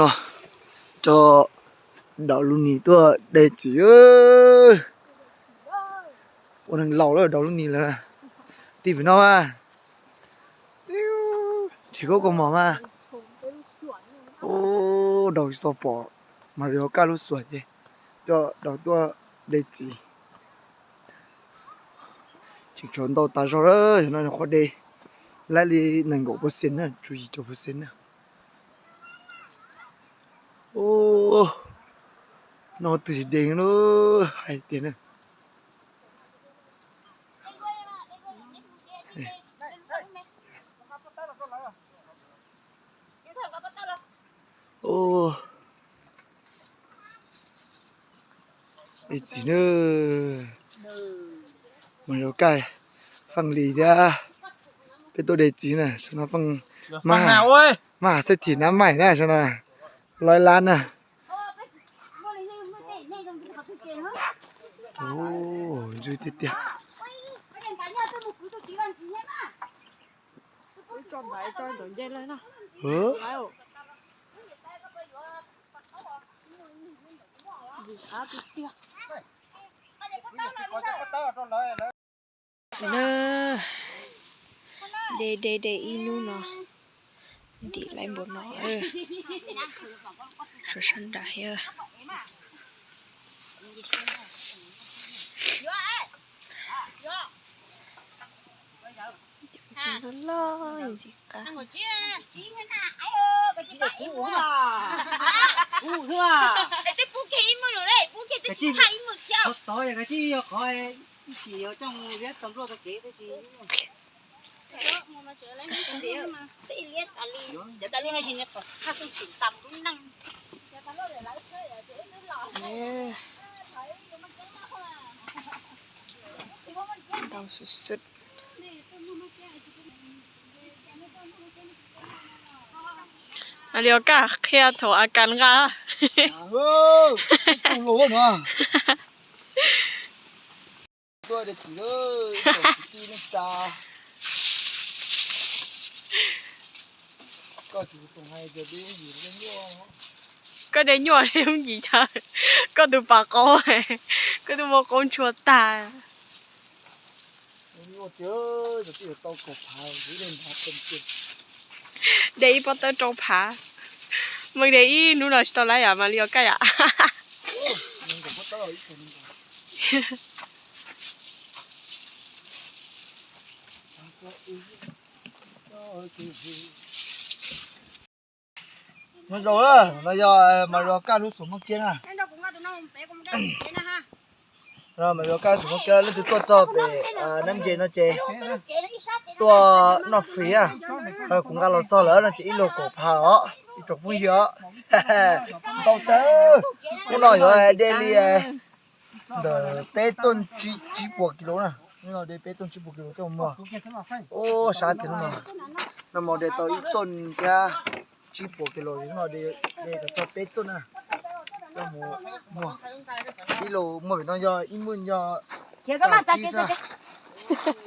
No, cov daus lub nis tuaj de txiv. Ua neeg laus lawm daus lub nis lawm. Tij pem no mas, tsis kub kaus mom mas. Ub, daus tsis tau pom Mario Kaj lub xuas ces coj daus tuaj de txiv. Tseem tshuav ntau tas zog lawm, yog no qhuav de lawm li nees nkaum percent na, tsuas yim caum percent na. Ub, no twb tsis de lawm hais tias na. Ub, ib txiv na, Mario Kaj, Feej Lis thiab peb tuaj de txiv na, saum no Feej, Maj Xeb Thim Nab Maim na, saum no, Loib Lab na. Ub, ntxwg tiag tiag. Na, de de de ib hnub no ntim lawm npaum no, suav sab nram thiab. Loj loj ntxim qab. Ntau xwb xwb. Li Kaj qhia thaum a kas nqa. Koj de nyuaj li yooj yim tag, koj tus pas qaub, koj tus muaj qaub ntshua tag. De ib pob tawb rau phav, Meej de ib hnub no tsis tau lawm yom, mas Li Kaj yom. Nyob zoo, no yog Mario Kaj lub xus muaj kiab na. Mario Kaj lub xus muaj kiab, leej twg tuaj txog pem Nab Ntses no ces tuaj noj free na. Kuv nqa los txog lawm no ces ib lub kaum phav os ib tsoom phooj ywg os. Ntau tag, hnub no yuav de li ntawm peb tuj tsib puas kis lus na. Hnub no de peb tuj tsib puas kis lus coj mus muag. Ub, sab tiag hnub no. Nag hmo de tau ib tuj thiab tsib puas kis lus, hnub no de tau peb tuj na. Coj mus muag. Ib lus muag pem no yog ib muaj yog kaum tsib xwb.